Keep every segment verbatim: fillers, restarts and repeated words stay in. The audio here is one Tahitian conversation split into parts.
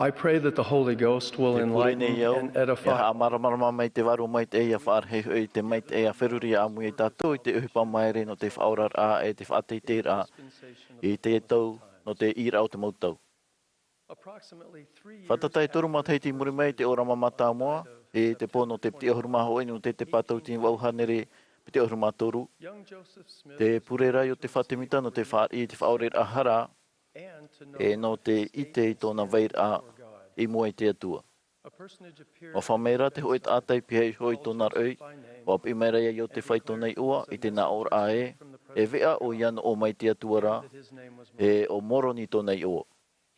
I pray that the Holy Ghost will enlighten and edify. E pure nei au, ia haʻamāramarama mai te Vārua Maitaʻi, ia faʻarahi hoʻi i te maitaʻi, ia feruri ʻāmui ia tātou i te ʻohipa māere nō te faʻaoraraʻa e te faʻateiteiraʻa i te tau nō te ʻīraʻa o te mau tau. Fātata e toru matahiti i muri mai, te ʻōrama mātāmua, i te pō nō te piti ʻahuru mā hōʻē nō te, te pātau tini vaʻu hānere piti ʻahuru mā toru, te pure ra Iotefa Temita nō te fāriʻi i te faʻaoraraʻa hara, e nō te ʻite i tōna vairaʻa i mua i te Atua. ʻUa fā mai ra te hōʻē taʻata i pihaʻi iho i tōna roʻi, ʻua piʻi mai ra ia Iotefa i tōna iʻoa, i te nāʻōraʻa ē, e veʻa ʻoia nō ʻō mai te Atua ra, e ʻo Moroni tōna iʻoa.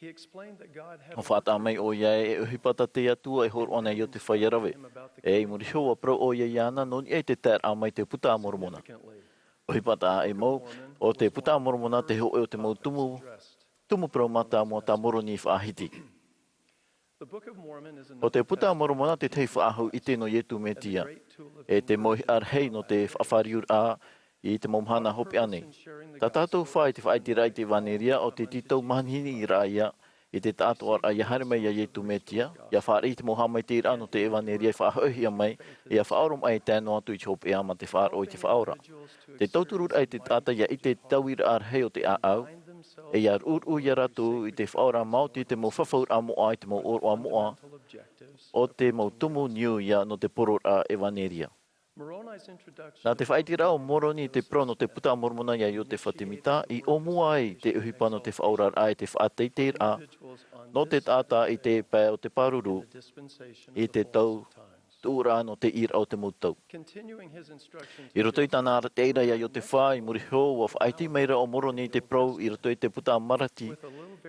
ʻUa faʻataʻa mai ʻoia ē, e ʻohipa tā te Atua e hōroʻa nei ia Iotefa ia rave. E i muri iho ʻua parau ʻoia iāna nō niʻa i te taeraʻa mai te Puta a Moromona. ʻOhipa taʻa ʻē mau, ʻo te Puta a Moromona te hōʻē o te mau tumu, tumu parau mātāmua tā Moroni i faʻahiti. ʻO te Puta a Moromona te tahi faʻahou ʻite nō Iesu Mesia, e te mau ʻāʻau rahi nō te faʻafāriuraʻa i te mau mahana hopeʻa nei. Tā tātou fā i te faʻaʻiteraʻa i te ʻEvaneria, ʻo te tītau mahiniraʻa ia, i te taʻatoʻaraʻa ia haere mai ia Iesu Mesia, ia fāriʻi i te mau haʻamaitaʻiraʻa nō te ʻEvaneria i faʻahoʻihia mai, ia faʻaoromaʻi e tae noa atu i te hopeʻa mā te faʻaroʻo i te Faʻaora. Te tautururaʻa i te taʻata ia ʻite i te tauiraʻa rahi o te ʻāʻau, e ia ruʻuruʻu ia rātou i te Faʻaora maoti i te mau fafauraʻa moʻa, i te mau ʻōroʻa moʻa, ʻo te mau tumu niu ia nō te poroʻraʻa ʻEvaneria. Nā te faʻaʻiteraʻa o Moroni i te parau nō te Puta a Moromona ia Iotefa Temita, i ʻōmua ai te ʻohipa nō te faʻaoraraʻa e te faʻateiteiraʻa nō te taʻata i te pae o te pāruru, i te tau tuʻuraʻa nō te ʻīraʻa o te mau tau. I roto i tāna arataʻiraʻa ia Iotefa, i muri iho, ʻua faʻaʻite mai ra ʻo Moroni i te parau i roto i te Puta a Malaki,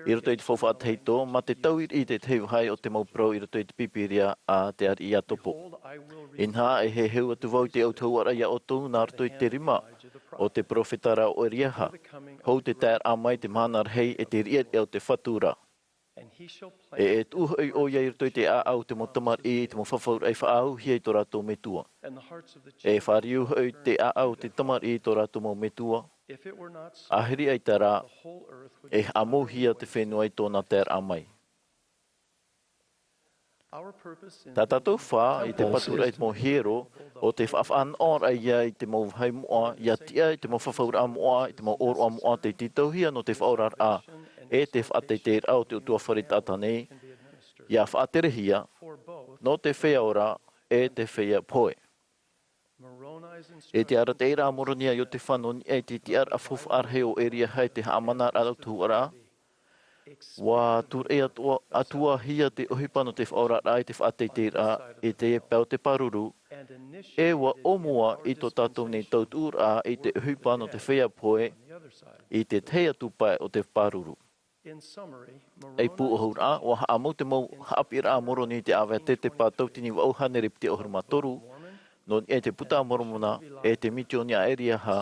i roto i te Faufaʻa Tahito, mā te taui i te tahi vāhi o te mau parau i roto i te Pīpīria a te ariʻi Iakobo. Inaha, e heheu atu vau i te autahuʻaraʻa ia ʻoutou nā roto i te rima o te perofeta ra ʻo Eliaha, hou te taeraʻa mai te mahana rahi e te riʻariʻa o te Fatu ra. E, e tuʻu hoʻi ʻoia i roto i te ʻāʻau o te mau tamariʻi, i te mau fafauraʻa i faʻaauhia i tō rātou metua. E fāriu hoʻi te ʻāʻau o te tamariʻi i tō rātou mau metua. ʻĀhiri ʻaita rā, e haʻamouhia te fenua i tōna taeraʻa mai. Tā tātou fā i te paturaʻa i te mau hiero, ʻo te faʻafānaʻoraʻa ia i te mau vāhi moʻa, ia tiʻa i te mau fafauraʻa moʻa, i te mau ʻōroʻa moʻa tei tītauhia nō te faʻaoraraʻa e te faʻateiteiraʻa o te ʻutuāfare taʻata nei, ia faʻaterehia nō te feiā ora e te feiā pohe. E te arataʻiraʻa a Moroni ia Iotefa nō niʻa i te tiʻaraʻa faufaʻa rahi o Eliaha i te haʻamanaraʻa autahuʻaraʻa, ʻua tūraʻi atu, atuahia te ʻohipa nō te faʻaoraraʻa i te faʻateiteiraʻa i te pae o te pāruru, e ʻua ʻōmua i tō tātou nei tautuʻuraʻa i te ʻohipa nō te feiā pohe i te tahi atu pae o te pāruru. Ei pūʻohuraʻa, ʻua haʻamau te mau haʻapiʻiraʻa a Moroni i te ʻāvae tetepa tauatini vaʻu hānere piti ʻahuru mā toru, nō niʻa i te Puta a Moromona e te misiōni a Eliaha,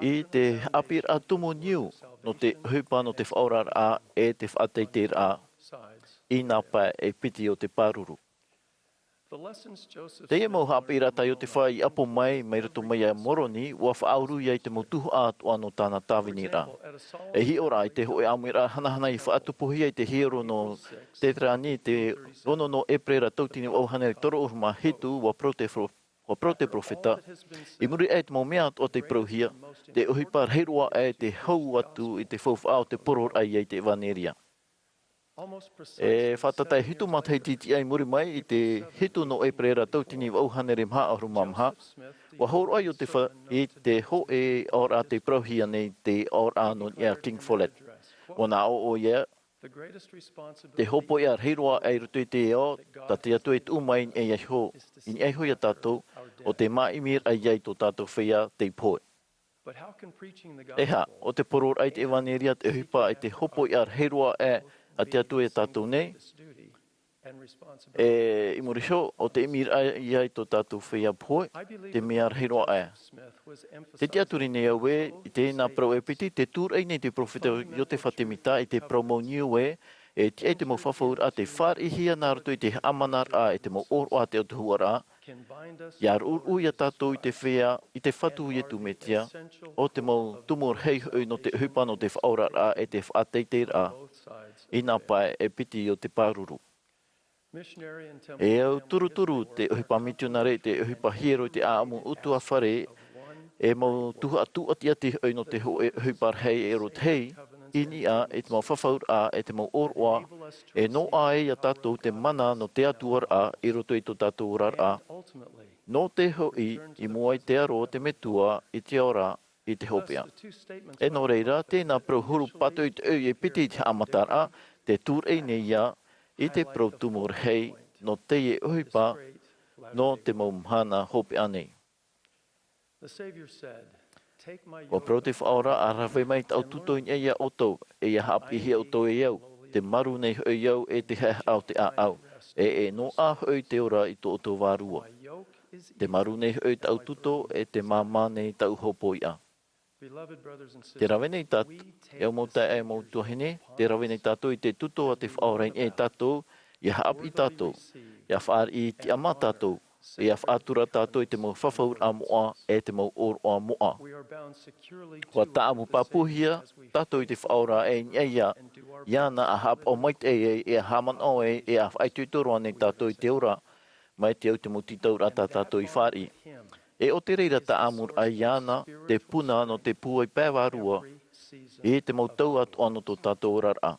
i te haʻapiʻiraʻa tumu niu nō te ʻohipa nō te faʻaoraraʻa e te faʻateiteiraʻa i nā pae e piti o te pāruru. Teie mau haʻapiʻiraʻa tā Iotefa i ʻapo mai, mai roto mai ia Moroni, ʻua faʻauru ia i te mau tuhaʻa atoʻa nō tāna tāviniraʻa. E hiʻo rā i te hōʻē ʻāmuiraʻa hanahana i faʻatupuhia i te hiero nō Teterani, te ono nō ʻEperēra tauatini vaʻu hānere toru ʻahuru mā hitu, ʻua parau te pro-, ʻua parau te perofeta, i muri aʻe i te mau mea atoʻa tei parauhia, te ʻohipa rahi roa aʻe te hau atu i te faufaʻa o te poroʻraʻa ia i te ʻEvaneria. E fātata e hitu matahiti tiʻa i muri mai, i te hitu nō ʻEperēra tauatini vaʻu hānere maha ʻahuru mā maha, ʻua hōroʻa Iotefa i te hōʻē aʻoraʻa tei parauhia nei, te aʻoraʻa nō niʻa iā King Follett. ʻUa nā ʻō ʻoia, te hōpoiʻa rahi roa aʻe i roto i te ao, tā te Atua i tuʻu mai i niʻa iho, i niʻa iho ia tātou, ʻo te māʻimiraʻa ia i tō tātou feiā tei pohe. E aha, ʻo te poroʻraʻa i te ʻEvaneria te ʻohipa i te hōpoiʻa rahi roa aʻe a te Atua ia tātou nei? E, i muri iho, ʻo te ʻimiraʻa ia i tō tātou feiā pohe, te mea rahi roa aʻe. Tē tiʻaturi nei au ē, i teie nā parau e piti, tē tūraʻi nei te perofeta Iotefa Temita i te parau mau niu ē, e tiʻa i te mau fafauraʻa tei fāriʻihia nā roto i te haʻamanaraʻa e te mau ʻōroʻa a te autahuʻaraʻa, Ia ruʻuruʻu ia tātou i te feiā, i te Fatu Iesu Mesia, ʻo te mau tumu rahi hoʻi nō te ʻohipa nō te faʻaoraraʻa e te faʻateiteiraʻa, i nā pae e piti o te pāruru. E au turuturu te ʻohipa mitionare, te ʻohipa hiero i te ʻāʻamu ʻutuāfare, e mau tuhaʻa tūʻatiʻati hoʻi nō te hōʻē ʻohipa rahi e ʻorotahi, i niʻa i te mau fafauraʻa e te mau ʻōroʻa, e noaʻa ai ia tātou te mana nō te Atua ra i roto i tō tātou oraraʻa, nō te hoʻi i mua i te aro o te Metua i te ora i te hopeʻa. E nō reira, tēnā parau huru pātoʻitoʻi e piti i te haʻamataraʻa, te tūraʻi nei ia i te parau tumu rahi nō teie ʻohipa nō te mau mahana hopeʻa nei. ʻUa parau te Faʻaora, ʻa rave mai taʻu tuto i niʻa ia ʻoutou, e ia haʻapiʻihia ʻoutou e au, te maru nei hoʻi au e te haʻehaʻa o te ʻāʻau, e e noaʻa hoʻi te ora i tō ʻoutou vārua. Te maru nei hoʻi taʻu tuto, e te māmā nei taʻu hopoiʻa. Te rave nei tātou, e au mau taeaʻe, e au mau tuahine, te rave nei tātou i te tuto a te Faʻaora i niʻa ia tātou, ia haʻapiʻi tātou, ia fāriʻi tiʻamā tātou, ia faʻatura tātou i te mau fafauraʻa moʻa, e te mau ʻōroʻa moʻa. ʻUa tāʻamu pāpūhia tātou i te Faʻaora e i niʻa ia, iāna ʻa haʻapaʻo maitaʻi ai, e ʻa haʻamanaʻo ai, e ʻa faʻaitoito roa nei tātou i te ora, mai te au te mau tītauraʻa tā tātou i fāriʻi. E ʻo te reira tāʻamuraʻa iāna, te puna nō te pūai pae vārua, i te mau tau atoʻa nō tō tātou oraraʻa.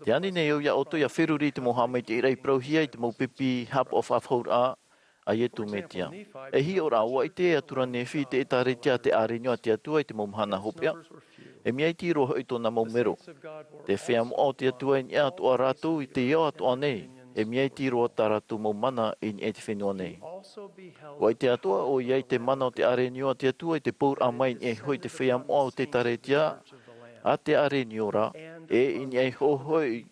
Te ani nei au ia ʻoutou ia feruri i te mau haʻamaitaʻiraʻa i parauhia i te mau pipi haʻapaʻo fafauraʻa a Iesu Mesia. E hiʻo rā, ʻua ʻite atu ra Nephi i te ʻētāretia a te ʻĀrenio a te Atua i te mau mahana hopeʻa. E mea iti roa hoʻi tōna mau mero. Te feiā moʻa o te Atua i niʻa atoʻa rātou i te ao atoʻa nei. E mea iti roa tā rātou mau mana i niʻa i te fenua nei. ʻUa ʻite atoʻa ʻoia i te mana o te ʻĀrenio a te Atua i te pouraʻa mai i niʻa iho i te feiā moʻa o te ʻētāretia a te ʻĀrenio ra, e i niʻa iho hoʻi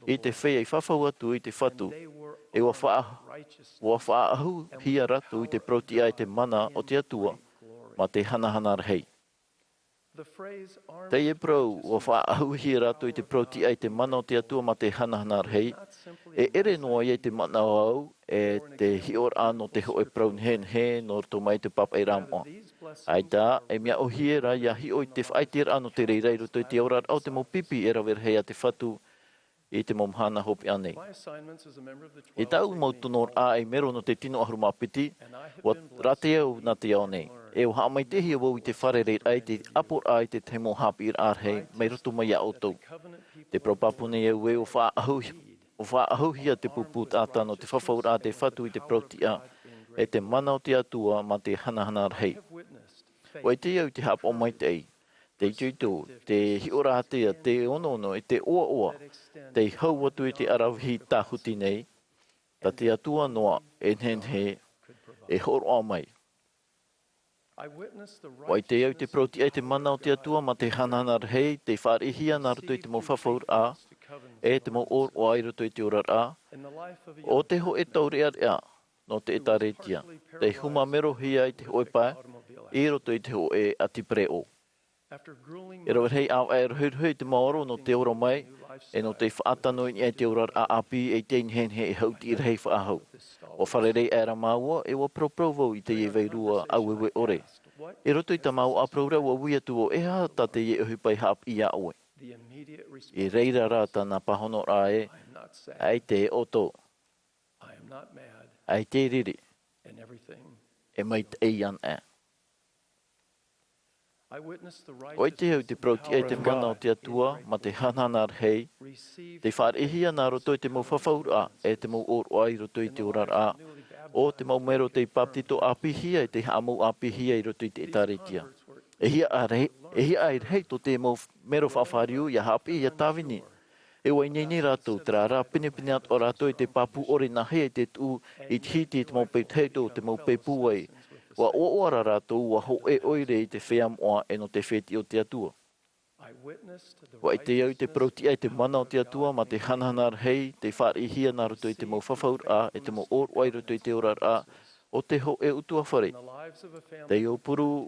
i te feiā i fafau atu i te Fatu, e ʻua faʻa-, ʻua faʻaʻahuhia rātou i te parau-tiʻa e te mana o te Atua, mā te hanahana rahi. Teie parau, ʻua faʻaʻahuhia rātou i te parau-tiʻa e te mana o te Atua mā te hanahana rahi, e ʻere noa ia i te manaʻo au, e te hiʻoraʻa nō te hōʻē parau nehenehe nō roto mai i te pāpaʻiraʻa moʻa. ʻAita, e mea ʻōhie rā ia hiʻo i te faʻaʻiteraʻa nō te reira i roto i te oraraʻa o te mau pipi e rave rahi a te Fatu i te mau mahana hopeʻa nei. I tāʻu mau tonoraʻa ei mero nō te tino ʻahuru mā piti, ʻua rātē au nā te ao nei. E ʻua haʻamaitaʻihia vau i te fārereiraʻa i te ʻaporaʻa i te tahi mau haʻapiʻiraʻa rahi mai roto mai iā ʻoutou. Te parau pāpū nei au ē, ʻua faʻaʻahu-, ʻua faʻaʻahuhia te pupu taʻata nō te fafauraʻa a te Fatu i te parau-tiʻa e te mana o te Atua mā te hanahana rahi. ʻUa ʻite au i te haʻapaʻo maitaʻi, te itoito, te hiʻoraʻa ātea, te onoono, e te ʻoaʻoa, tei hau atu i te aravihi tāhuti nei, tā te Atua noa e nehenehe e hōroʻa mai. ʻUa ʻite au i te parau-tiʻa e te mana o te Atua mā te hanahana rahi, tei fāriʻihia nā roto i te mau fafauraʻa, e te mau ʻōroʻa i roto i te oraraʻa, ʻo te hōʻē taureʻareʻa nō te ʻētāretia, tei hūmāmerohia i te hōʻē pae, i roto i te hōʻē ʻati pereʻoʻo. E rave rahi ʻāvaʻe rohirohi te maoro nō te ora mai, e nō te faʻatano i niʻa i te oraraʻa ʻāpī, e te nehenehe e haʻutiʻi rahi faʻahou. ʻUa fārerei aʻera māua, e ʻua paraparau vau i teie vairua aueue ʻore. I roto i tā māua parau ra, ʻua ui atu vau, e aha tā teie ʻohipa i haʻapiʻi iā ʻoe? I reira rā tāna pāhonoraʻa ē, ʻaita e ʻoto, ʻaita e riri, e maitaʻi ana. ʻUa ʻite au i te parau-tiʻa e te mana o te Atua mā te hanahana rahi, tei fāriʻihia nā roto i te mau fafauraʻa, e te mau ʻōroʻa i roto i te oraraʻa, ʻo te mau mero tei bāpetizo ʻāpīhia, e tei haʻamou ʻāpīhia i roto i te ʻētāretia. E hiaʻai rahi, e hiaʻai rahi tō te mau mero faʻafāriu, ia haʻapiʻi, ia tāvini. E ʻua ineine rātou, terā rā, pinepine atoʻa rātou i te pāpū ʻore nāhea i te tuʻu i te hiti i te mau peu tahito, te mau peu pūai. ʻUa ʻoaʻoa rā rātou, ʻua hōʻē ʻoire i te feiā moʻa e nō te fētiʻi o te Atua. ʻUa ʻite au i te parau-tiʻa e te mana o te Atua mā te hanahana rahi, tei fāriʻihia nā roto i te mau fafauraʻa, e te mau ʻōroʻa i roto i te oraraʻa o te hōʻē ʻutuāfare. Tei aupuru,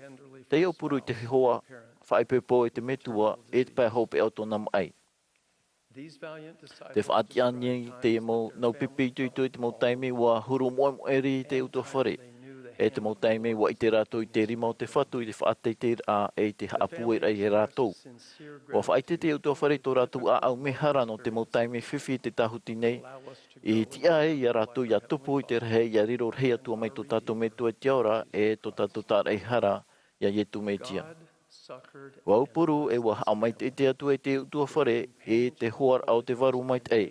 tei aupuru i te hoa faʻaipoipo e te metua, e te pae hopeʻa o tōna maʻi. Te faʻatiʻa nei te mau nau pipi itoito i te mau taime ua huru moʻemoʻe i te utuafare. E te mau taime ua ʻite rātou i te rima o te Fatu i te faʻateiteiraʻa e i te haʻapūairaʻa ia rātou. Ua faʻaʻite te utuafare i tō rātou ʻāʻau mehara nō te mau taime fifi i te tāhuti nei, i tiʻa ai ia rātou ia tupu i te rahi ia riro rahi atu mai tō tātou Metua i te ao ra e tō tātou tāraʻehara ia Iesu Mesia. Ua aupuru e ua haʻamaitaʻi te Atua i te utuafare i te hoaraʻa o te Vārua Maitaʻi,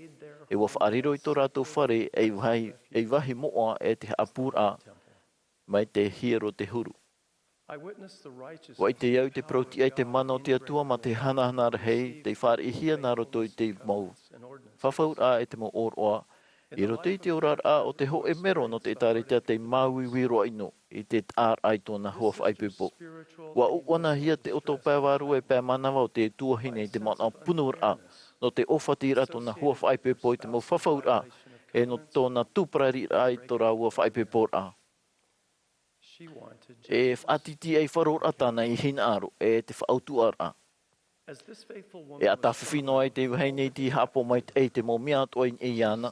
e ua faʻariro i tō rātou fare ei vāhi, ei vāhi moʻa e te haʻapūraʻa mai te hiero o te huru. Ua ʻite au i te parau tiʻa i te mana o te Atua mā te hanahana rahi tei fāriʻihia nā roto i te mau fafauraʻa e te mau ʻōroʻa, i roto i te oraraʻa o te hōʻē mero nō te ʻĒtārētia tei māuiui roa ʻino i te taʻaraʻa i tōna hoa faʻaipoipo. Ua ʻuʻuanahia te ʻoto pae vārua e pae manava o te tuahine i te manaʻo punuraʻa nō te ʻōfatiraʻa tōna hoa faʻaipoipo i te mau fafauraʻa e nō tōna tūparariraʻa i tō rāua faʻaipoiporaʻa. E faʻatītīʻaifaroraʻa ra tāna i hinaʻaro e te faʻautuʻaraʻa. E ʻata fifi noa i te vahine i te haʻapaʻo maitaʻi i te mau mea atoʻa i niʻa iāna,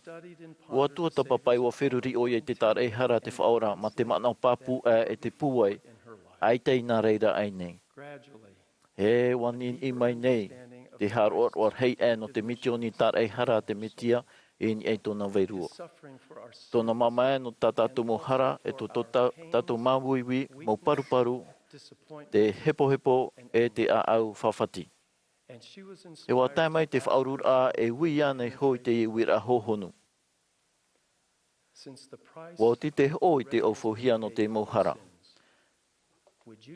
ua tuatāpapa ʻoia, ua feruri ʻoia i te tāraʻehara a te Faʻaora mā te manaʻo pāpū aʻe e te pūai, ʻaita i nā reira aʻe nei. E ua niniʻi mai nei te haʻaroʻaroʻa rahi aʻe nō te misioni tāraʻehara a te Mesia i niʻa i tōna vārua. Tōna mamae nō tā tātou mau hara e tō tō tā-, tātou māuiui, mau paruparu, te hepohepo e te ʻāʻau fafati. E ua tae mai te faʻaururaʻa e ui ana iho i te uiraʻa hōhonu. Ua oti te hoʻo i te ʻaufauhia nō te mau hara.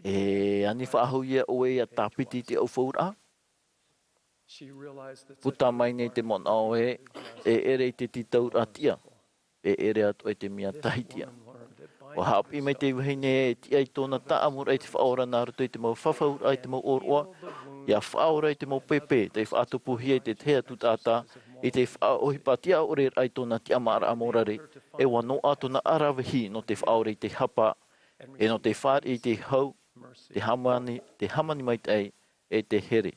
E ani faʻahou ia ʻoe ia tāpiti i te ʻaufauraʻa? Puta mai nei te manaʻo ē, e ʻere i te tītauraʻa tiʻa, e ʻere atoʻa i te mea tahi tiʻa. Ua haʻapiʻi mai te vahine e tiʻa i tōna taʻamuraʻa i te Faʻaora nā roto i te mau fafauraʻa i te mau ʻōroʻa, ia faʻaora i te mau pēpē, tei faʻatupuhia i te tahi atu taʻata, i te faʻaʻohipa tiʻaoreraʻa i tōna tiʻamāraʻa morare, e ua noaʻa tōna ʻaravihi nō te faʻaora i te hapa, e nō te fāriʻi i te hau, te hāmani, te hāmani maitaʻi, e te here.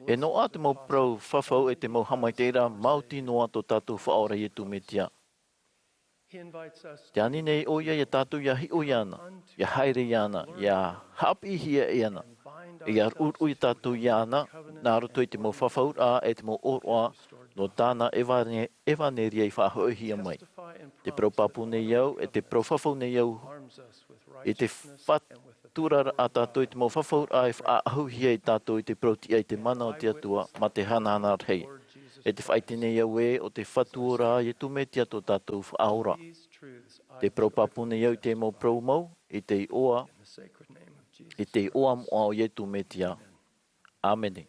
E noaʻa te mau parau fafau e te mau haʻamaitaʻiraʻa maoti noa tō tātou Faʻaora Iesu Mesia. Tē ani nei ʻoia ia tātou ia hiʻo iāna, ia haere iāna, ia haʻapiʻihia iāna, ia ruʻuruʻu ia tātou iāna, nā roto i te mau fafauraʻa e te mau ʻōroʻa nō tāna ʻevane-, ʻevaneria i faʻahoʻihia mai. Tē parau pāpū nei au, e tē parau fafau nei au, i te faʻaturaraʻa tātou i te mau fafauraʻa e faʻaʻahuhia ia tātou i te parau tiʻa i te mana o te Atua, mā te hanahana rahi. E tē faʻaʻite nei au ē, ʻo te Fatu ora Iesu Mesia tō tātou Faʻaora. Tē parau pāpū nei au i te mau parau mau, i te iʻoa, i te iʻoa moʻa o Iesu Mesia. ʻĀmene.